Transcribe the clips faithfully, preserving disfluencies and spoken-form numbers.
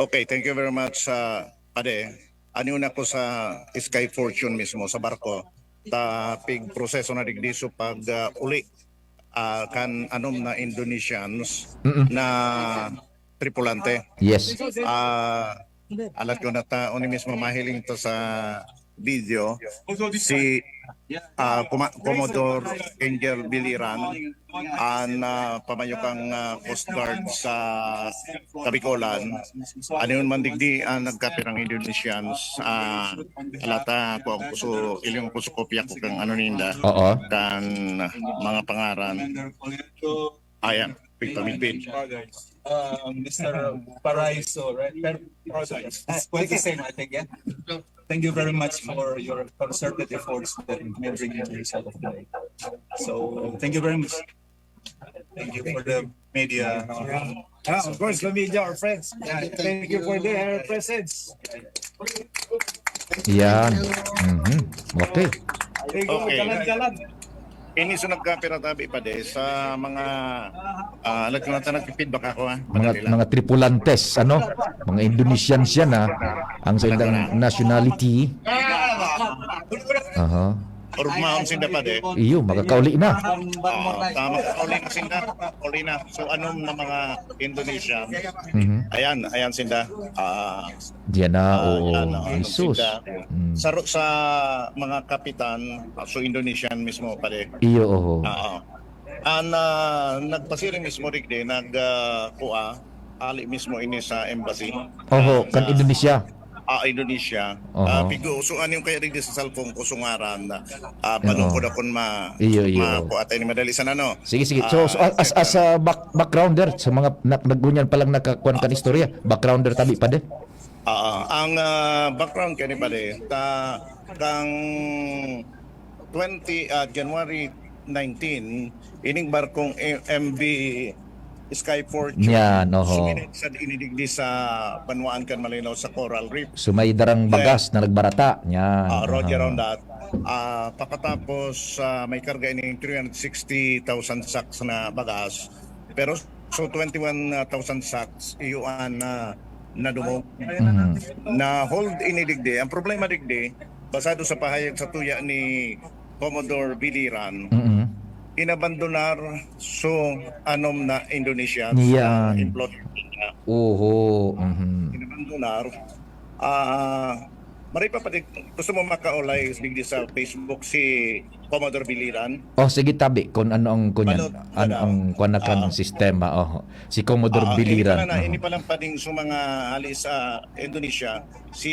Okay, thank you very much, ah, Pade. Ano na ko sa Sky Fortune mismo, sa barko. Ta pig proseso na digdi so pag, ah, uli, ah, kan anom na Indonesians Mm-mm. na tripulante. Yes. Ah, alat ko na ta, uni mismo mahiling ta sa video, si, ah, Kuma-, Commodore Angel Biliran, an, ah, pamayokang, ah, Coast Guard sa Kabikolan. Ano yun man digdi, ah, nagkapirang Indonesians, ah, alata ko ang kuso, ilyong kuso kopya ko kang ano ninda, Oo. kan mga pangaran. Ayan, pigpamidbid. Uh, Mister Paraiso, right? Paraiso. It's quite the same, I think, yeah? Thank you very much for your concerted efforts that may bring you to this sort of play. So, thank you very much. Thank you for the media. Ah, of course, the media are friends. Yeah, thank you for their presence. Yan. Mhm. Okay. Okay. Ini so nagkapira tabi pa de sa mga, ah, nag-, nag-feedback ako, ha. Mga, mga tripulantes, ano? Mga Indonesians yan, ha? Ang sa ilang nationality. Aha. Urugmaon sinda pa de. Iyo, makakauli na. Oo, tama, uli na sinda. Uli na. So, anong na mga Indonesian? Mhm. Ayan, ayan sinda. Ah, Diyan na, ah, oo. yan, ah, Jesus. Sinda. Mm. Sa, ro- sa mga kapitan, ah, so Indonesian mismo pa de. Iyo, oho. Oo. Ang, ah, nagpasiring mismo digdi, nag, ah, kuha, ali mismo ini sa embassy. Oho, Ang, kan ah, Indonesia. Ah, Indonesia. Oho. Ah, pigo, so ano yung kaya digdi sa cellphone ko, sungaran na, ah, Oo. panungkod akong ma-, Iyo, iyo. ma-, kuha tayo ni madali sana, no? Sige, sige. So, so as, as a back, backgrounder sa mga na, nagunyan pa lang nakakuan kan istorya, backgrounder tabi pa de. Ah, ang, ah, background kani pa de, ta, kang twenty, ah, January nineteen, ining barkong M V Sky Fortune. Yan, oho. Suminit sa inidigdi sa banwaan kan Malinao sa Coral Reef. So may darang bagas na nagbarata. Yan. Ah, Roger Aha. on that. Ah, pakatapos, ah, may karga ini three hundred sixty thousand sacks na bagas. Pero so twenty-one thousand sacks, iyo an, ah, nadungog. Mhm. Na hold ini digdi. Ang problema digdi, basado sa pahayag sa tuya ni Commodore Biliran, Mhm. inabandonar so anom na Indonesia Yan. Employer. Oho. Mhm. Inabandonar. Ah, Maray pa pati, gusto mo makaulay digdi sa Facebook si Commodore Biliran? Oh, sige tabi kung ano ang kunyan, Balot, ano ano? ang kuan na kan Ah. sistema. Oh, si Commodore Ah, Biliran. Ini pala na, Aha. ini palang pading sa mga hali sa Indonesia, si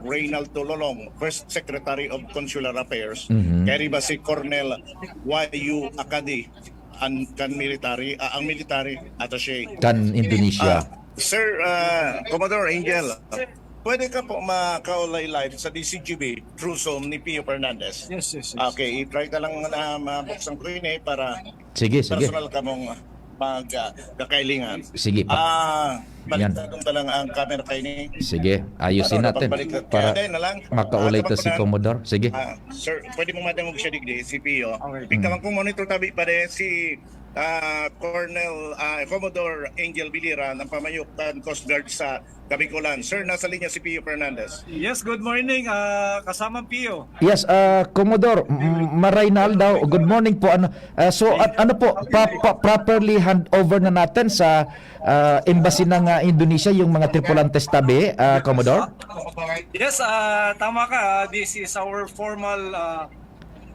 Reynaldo Lolong, First Secretary of Consular Affairs, Mhm. kaya ba si Colonel Y U Akadi, ang kan military, ah, ang military attaché. Kan Indonesia. Ah, Sir, ah, Commodore Angel, pwede ka po makaulay live sa D C G B through Zoom ni Pio Fernandez? Yes, yes, yes. Okay, i-try ka lang na mabuksan ko ini para Sige, sige. personal ka mong mag, ah, kakailingan. Sige pa. Ah, Yan. baliktad ko lang ang camera kayo ni. Sige, ayusin Ano, natin pagbalik ka. para Kaya na lang. makaulay Ah, ta si kapag na- Commodore. Sige. Ah, sir, pwede mo madangog siya digdi, si Pio. Okay. Ikaw ang monitor tabi pa rin si ah, Colonel, ah, Commodore Angel Biliran, ang pamayok kan Coast Guard sa Kabikolan. Sir, nasa linya si Pio Fernandez. Yes, good morning, ah, kasamang Pio. Yes, ah, Commodore, m- maray na aldaw. Good morning po. Ano, ah, so, at, ano po, pa, pa- properly hand over na natin sa ah, embassy ng ah, Indonesia yung mga tripulantes tabi, ah, Commodore? Yes, ah, tama ka. Ah, this is our formal ah,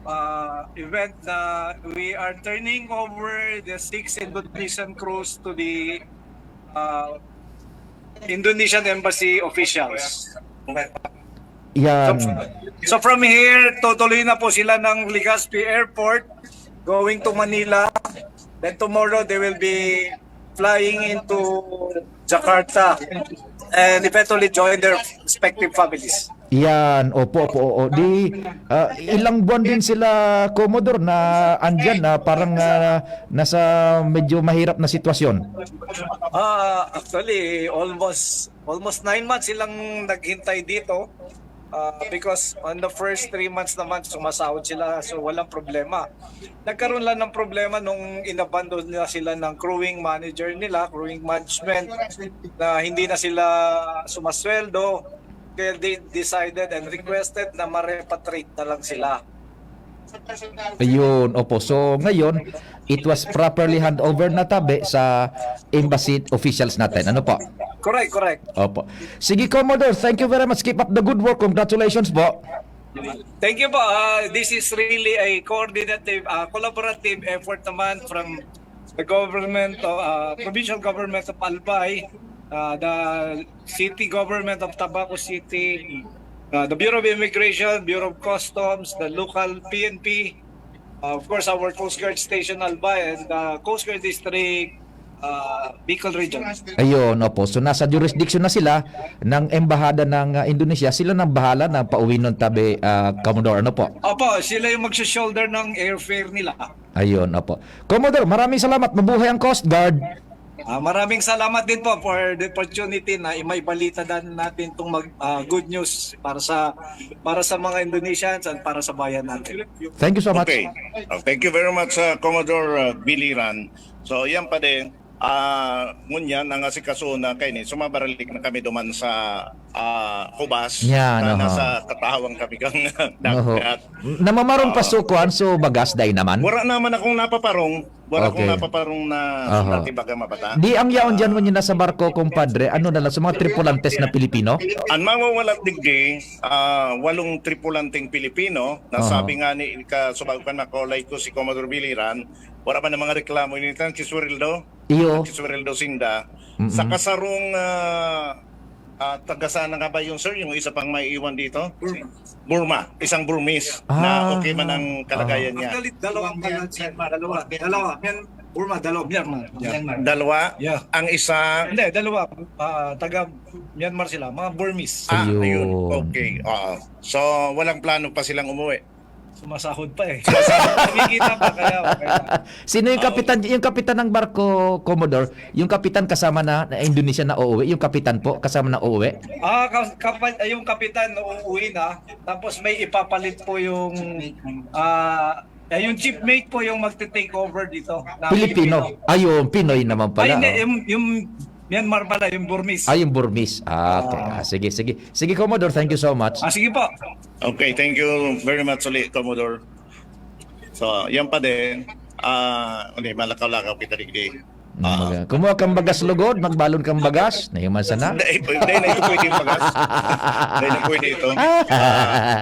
ah, event na we are turning over the six Indonesian crews to the ah, Indonesian embassy officials. Yan. So from here, tutuloy na po sila ng Legazpi Airport going to Manila. Then tomorrow, they will be flying into Jakarta and eventually join their respective families. Yan, opo, opo, oo. Di, ah, ilang buwan din sila, Commodore, na andyan, na parang ah, nasa medyo mahirap na sitwasyon? Ah, actually, almost almost nine months silang naghintay dito. Ah, because on the first three months naman, sumasahod sila, so walang problema. Nagkaroon lang ng problema nung inabandon na sila ng crewing manager nila, crewing management, na hindi na sila sumasweldo. Kaya they decided and requested na ma-repatriate na lang sila. Ayun, opo. So ngayon, it was properly hand over na tabi sa embassy officials natin. Ano po? Correct, correct. Opo. Sige, Commodore, thank you very much. Keep up the good work. Congratulations po. Thank you po. Uh, this is really a coordinative, uh, collaborative effort naman from the government, of, uh, provincial government of Albay, uh, the city government of Tabaco City, uh, the Bureau of Immigration, Bureau of Customs, the local P N P, uh, of course, our Coast Guard Station Albay and the Coast Guard District, uh, Bicol Region. Ayun, opo. So nasa jurisdiction na sila ng Embahada ng ah, Indonesia. Sila nang bahala na pauwi nun tabi, ah, Commodore. Ano po? Opo, sila yung magsho-shoulder ng airfare nila. Ayun, opo. Commodore, maraming salamat. Mabuhay ang Coast Guard. Ah, maraming salamat din po for the opportunity na imaibalita dan natin itong mag, ah, good news para sa para sa mga Indonesians at para sa bayan natin. Thank you so much. Okay. Oh, thank you very much, uh, Commodore uh, Biliran. So, yan pa din. Ah, ngunyan, ang asikaso na kaini, sumabaralik na kami duman sa ah, Cubas Yan, na oho. nasa katahawan kami kang Oho. dagat. Namamarong pa so kuan, so bagas dai naman. Wala naman akong napaparong. Wala akong Okay. napaparong na Aha. dati baga mabata. Di ang yaon dyan, ngunyan nasa barko, kumpadre, ano na lang, sa mga tripulantes na Pilipino? Ang mawawalat digdi, ah, walong tripulanteng Pilipino na Aha. sabi nga ni kasubag pa na kaulay ko si Commodore Biliran, wala man ang mga reklamo. Ini tan si Sweldo, Iyo. si Sweldo Sinda. Mm-mm. Sa kasarong ah, ah, taga saan na nga ba yun, sir? Yung isa pang may iwan dito? Burma. Isang Burmese na Ah. Okay man ang kalagayan niya. Actually, dalawa pala, dalawa. Dalawa. Myan-, Burma, dalawa. Myanmar. Myanmar. Dalawa. Yeah. Ang isa, Hindi, dalawa. Ah, taga Myanmar sila, mga Burmese. ah, Ayun. Ayun. Okay. Oo. So, walang plano pa silang umuwi. Sumasahod pa eh. Kumikita pa, kaya okay. Sino yung Ah, kapitan, yung kapitan ng barko, Commodore? Yung kapitan kasama na, na Indonesia na uuwi? Yung kapitan po, kasama na uuwi? Ah, ka- kapa- ay, yung kapitan, uuwi na. Tapos may ipapalit po yung, ah, eh, yung chief mate po yung magte-take over dito. Na Pilipino. Ayun, Pinoy naman Ay, pala. hindi, Oh. yung, yung Myanmar pala, yung Burmese. Ah, yung Burmese. Ah, okay. Ah, sige, sige. Sige, Commodore, thank you so much. Ah, sige po. Okay, thank you very much ulit, Commodore. So, yan pa din. Ah, hindi, malakaw-lakaw kita digdi. Mm, mag- Kumuha kang bagas lugod, magbalon kang bagas, nahiman sana. Hindi, hindi na ito pwede yung bagas. Hindi na pwede ito. Ah,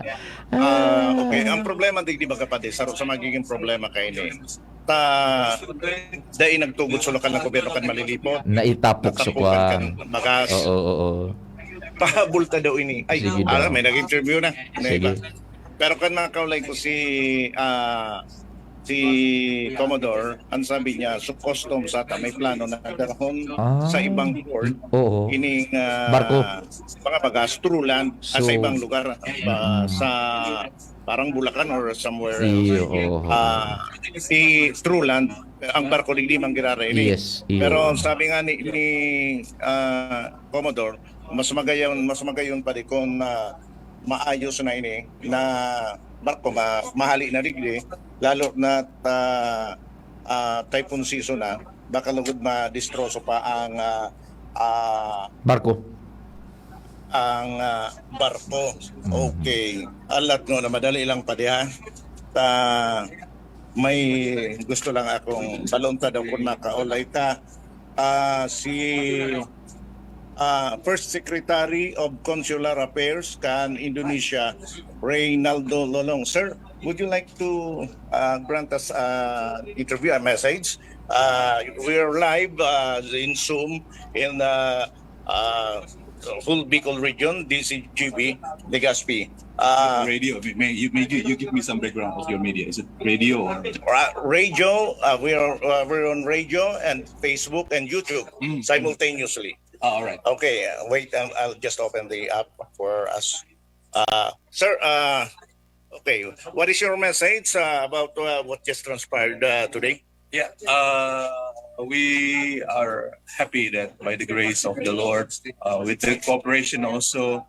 ah, okay. Ang problema, di, di ba kapatid, sa, sa magiging problema kayo ni ta dai nagtugot sa lokal na gobyerno kan malilipot. Naitapok sa Natapukan kwan. Kan bagas. Oo, oo, oo. Pahabol ta daw ini. Ay, Sige ah, daw. May nag-interview na. May Sige. iba. Pero kan mga kaulay ko si ah, si Commodore, ang sabi niya, sa customs ata may plano na darahon Ah. sa ibang port, Oo. ining ah, Barko. mga bagas through land at So, sa ibang lugar, ah, Mm. sa parang Bulacan or somewhere Iyo, else. oo. Ah, i through land ang barko digdi man girara ini. Yes, iyo. Pero sabi nga ni, ni ah, Commodore, mas magayon, mas magayon pa di kung ah, maayos na ini na barko ma, mahali na digdi, lalo na ah, ah, typhoon season na, baka lugod madestroso pa ang ah, ah, Barko. ang ah, barko. Mm. Okay. Alat nga na madali lang pa diha. Ta may gusto lang akong balonta daw kung makaulay ta. Ah, si ah, First Secretary of Consular Affairs kan Indonesia, Reynaldo Lolong. Sir, would you like to ah, grant us an interview, a message? Ah, we are live ah, in Zoom in ah, ah, whole Bicol region, D Z G B, Legazpi. Ah, Radio. May, may, you, may you, you give me some background of your media. Is it radio or? ra- radio, ah, we are uh, we're on radio and Facebook and YouTube Mm. Simultaneously. Ah, all right. Okay, uh, wait, um, I'll just open the app for us. Uh, sir, uh, okay, what is your message uh, about uh, what just transpired uh, today? Yeah, uh, we are happy that by the grace of the Lord, uh, with the cooperation also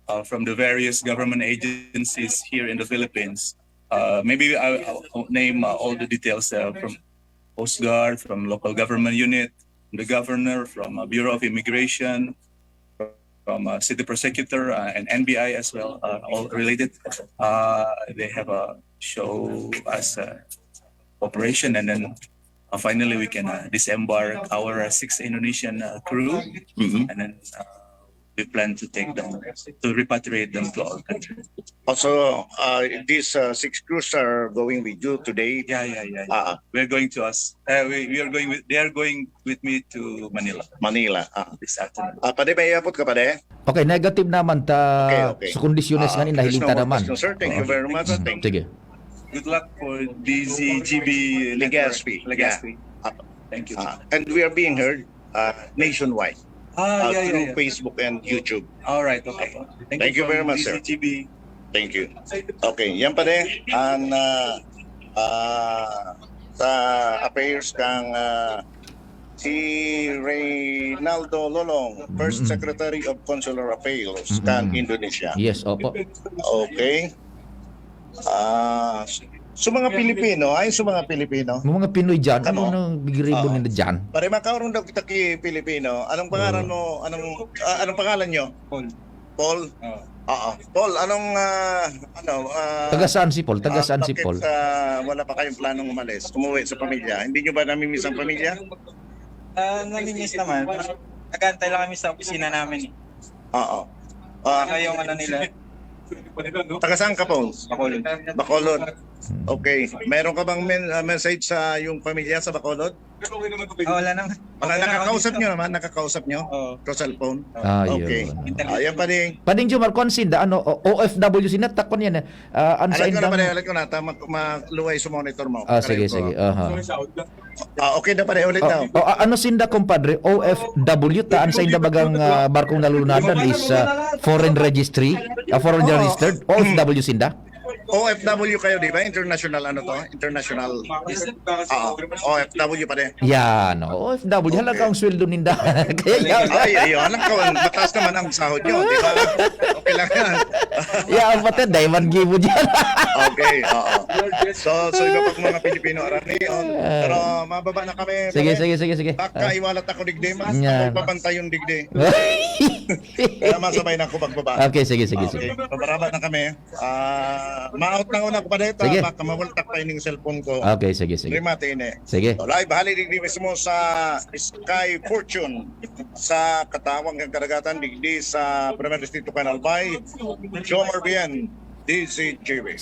uh, from the various government agencies here in the Philippines. Uh, maybe I, I'll name uh, all the details uh, from Coast Guard, from local government unit, the governor, from uh, Bureau of Immigration, from uh, city prosecutor uh, and N B I as well, uh, all related. Uh, they have a show as a operation, and then uh, finally we can uh, disembark our uh, six Indonesian uh, crew, Mhm. and then uh, we plan to take them to repatriate them to our country. Also, uh, these uh, six crews are going with you today. Yeah, yeah, yeah. yeah. Ah, We're going to us. Uh, we, we are going with. They are going with me to Manila Manila. Ah. This afternoon. Ah, pade, may iapot ka, pade? Okay, negative naman ta Okay, okay. sa kondisyones Ah, nga ni there's no nahiling ta more naman. Questions, sir. Thank you Oo. Very much. Thank you. Sige. Good luck for D Z G B Legazpi. Legazpi. Ah. Thank you. Ah, and we are being heard uh, nationwide Ah, uh, yeah, yeah, through yeah. Facebook and YouTube. All right, okay. Thank you very much, sir. D Z G B. Thank you. Okay, yan pade ang ah, ah, sa affairs kang ah, si Reynaldo Lolong, First Mm-mm. Secretary of Consular Affairs Mm-mm. kan Indonesia. Yes, opo. Okay. Ah, sa mga Pilipino, ay sa mga Pilipino. Mga mga Pinoy dyan, Ano? ano nang bigiribo Oo. nila dyan? Pare, makaurong daw kita ki Pilipino. Anong pangalan Oo. mo? Anong ah, anong pangalan nyo? Paul. Paul? Oh. Oo. Paul, anong ah, ano ah, Taga saan si Paul? Taga ah, saan si bakit, Paul? ah, wala pa kayong planong umalis? Umuwi sa pamilya? Hindi nyo ba namimiss ang pamilya? Ah, namimiss naman. Nag-aantay lang kami sa opisina namin. Oo. Ah, Ano yung ano nila? Taga saan ka, Paul? Bacolod. Bacolod. Okay. Meron ka bang men- ah, message sa yung pamilya sa Bacolod? Ah, wala naman. Wala, nakakausap nyo naman? Nakakausap nyo? Oo. Sa cellphone? Ah, Okay. yun. Ayan pa din. Pading Jomar, kwan sinda, ano, O- OFW sinda, takon yan eh. Ah, ano sa Alat ko na indang... pare, alat ko na. Tama, ma- luway sa monitor mo. Ah, sige, Aray ko. sige. Aha. Ah, okay na pare, ulit Oh, daw. oh, ah, ano sinda, compadre? OFW, taan sa inda bagang ah, barkong nalunadan is ah, foreign registry? Ah, foreign Oo. registered? OFW sinda? OFW kayo, di ba? International ano to? International. Oo, OFW pare. Yan, oh, OFW. Halaga ang sweldo ninda. Kaya yan. Ay, ayun. Alam ko, mataas naman ang sahod nyo, di ba? Okay lang yan. Yan, pati, diamond gibo dyan. Okay, oo. So, so iba pang mga Pilipino, arani, oh. Pero mababa na kami. Sige, pare. sige, sige, sige. Baka iwalat ako digdi, mas Nga. ako papantayon digdi. Kaya masabay na ako pagbaba. Okay, sige, sige, sige. Okay, pabaraba na kami. Ah, maot na una ko pa dito, Sige. Baka mawaltak pa ining cellphone ko. Okay, sige, sige. Rimate ini. Sige. So, live, hali digdi mismo sa Sky Fortune sa Katawang kan Karagatan, digdi sa Primer Distrito kan Albay, Jomar Bien, D Z G B.